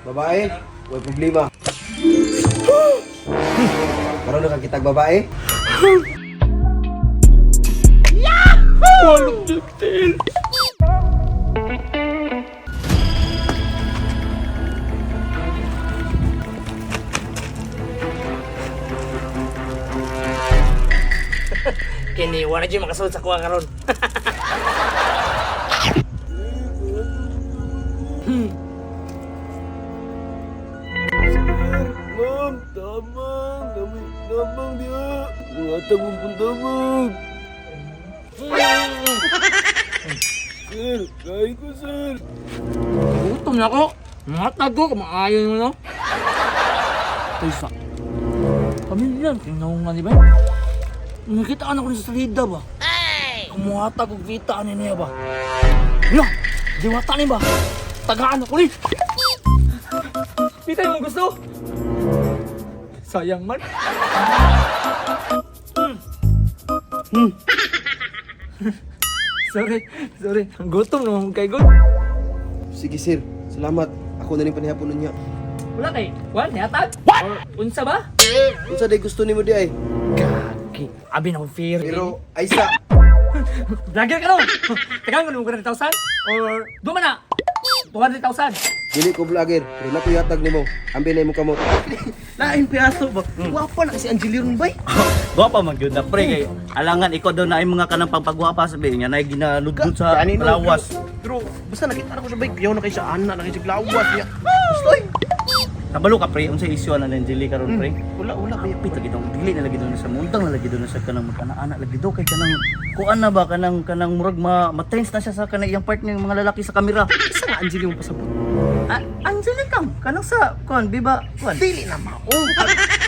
Babae, way problema. Karon na kang kitag babae? Walok jud. Kini wala jud makasulod sa kuha karon. Sir, ma'am, tamang, dami, tamang diha. Mga tagong puntamang. Sir, kain ko, sir. Gutom na ako. Mga tago, kumaayon mo no. Taysa. Pamilya, tingnan nga di ba? Nakita na ko sa salida ba? Kumuhatag og kita ani niya ba? Hala, diwata ni ba? Tagaan ako ni. Pita yung gusto. Sayang man. Sorry, sorry. Ang gutom naman kay God. Sige, sir. Salamat. Ako na rin panihapon niya. Wala kay, wala nihatag? What? Or unsa ba? Unsa day gusto nimo di ay? Gagi. Abi na akong fear. Pero ay sa Vlogger ka no? Tagaan ko nung 100,000? Or duma na? 200,000. Dili ko vlogger, pero naku yatag nimo. Ambi na imong kamot. Lain piaso ba? Gwapa na kasi Angelino bay. Gwapa man gyud na pre kay alangan ikaw daw na ay mga kanang pagpagwapa sabi nga na ginaludlud sa Gani, no, lawas. Pero basta nakita na ko sa bike, yaw na kay sa ana na kay sa lawas niya. Gusto ay. Kabalo ka pre unsa issue ana ni Angelica karon pre? Wala wala kay Kapit lagi daw dili na lagi daw na sa mundang na lagi daw na sa kanang mag-ana-ana lagi daw kay kanang kuan na ba kanang kanang murag ma ma-tense na siya sa kanang iyang partner ng mga lalaki sa kamera. Isa nga Angelino pasabot. Ah, Angelica kanang sa kuan biba kuan. Dili na mao.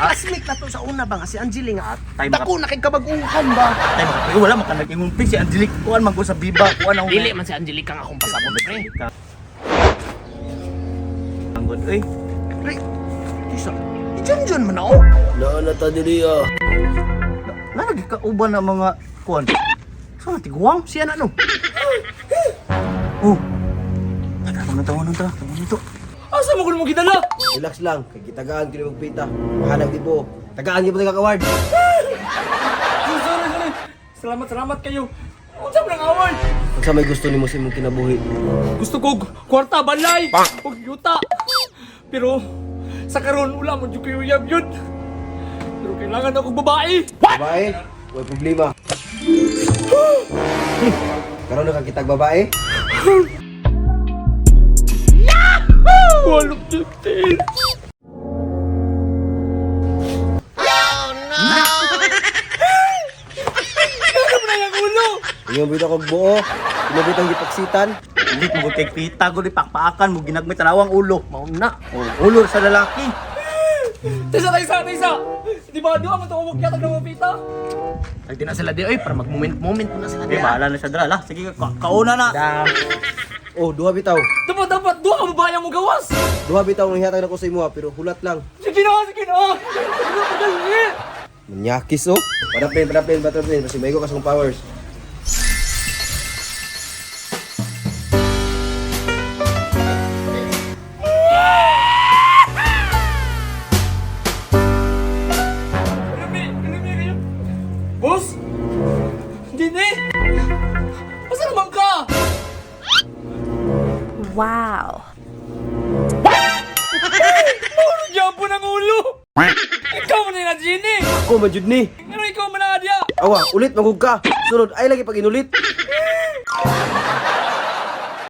Classmate na to sa una ba nga si Angeli nga. Tay, Dako na kay kabaguhan ba. Tay baka pre wala man ka nag-ingon pre si Angelica kuan man ko sa biba kuan ako. Dili man si Angelica nga akong pasabot pre. Ang good oy. Pre, isa. Diyan diyan man ako. Naa na ta diri ah. Na lagi ka uban na mga kuan. Sa so, tiguang? Siya na no. Oh. Tara, na tawanan ta. Tawanan to. Asa mo ko mo gidala? Relax lang, kay gitagaan kini mong pita. Bahalag di po. Tagaan gyud po award. Sorry, sorry. Salamat, salamat kayo. Unsa man ang award? Unsa may gusto nimo sa imong kinabuhi? Gusto ko kwarta, balay, ug yuta. Pero sa karon wala mo jud kayo uyab yun. Pero kailangan akong babae. Babae, way problema. Karon na kang kitag babae? Walok jud til. Ano na yung ulo? Iyong bitaw kog buo. Iyong bitaw gipaksitan. Hindi mo kay pita gud ipakpaakan mo ginagmay tanawang ulo. Mao na. Oh, ulo sa lalaki. Tisa, tisa, tisa! Di ba doon ang tumawag yata ng mga pita? Ay di na sila di oy para mag moment moment na sila Eh, di. bahala na siya dra lah. Sige, kauna na. Da. Oh, duha bitaw. Dapat, dapat, doon ang babae ang mugawas! Duha bitaw ang ihatag nako sa imo ah, pero hulat lang. Sige na, sige na! Sige na, pagali! Manyakis oh. Butterfly, butterfly, butterfly. Kasi may ka sa akong powers. Kalami, kalami kayo. Boss? Dini! Asa naman ka? Wow. Maulog yan po ng ulo! Ikaw man na, Genie! Ako man jud ni. Pero ikaw man na, Adia! Awa, ulit magug ka. Sunod ay lagi pag inulit.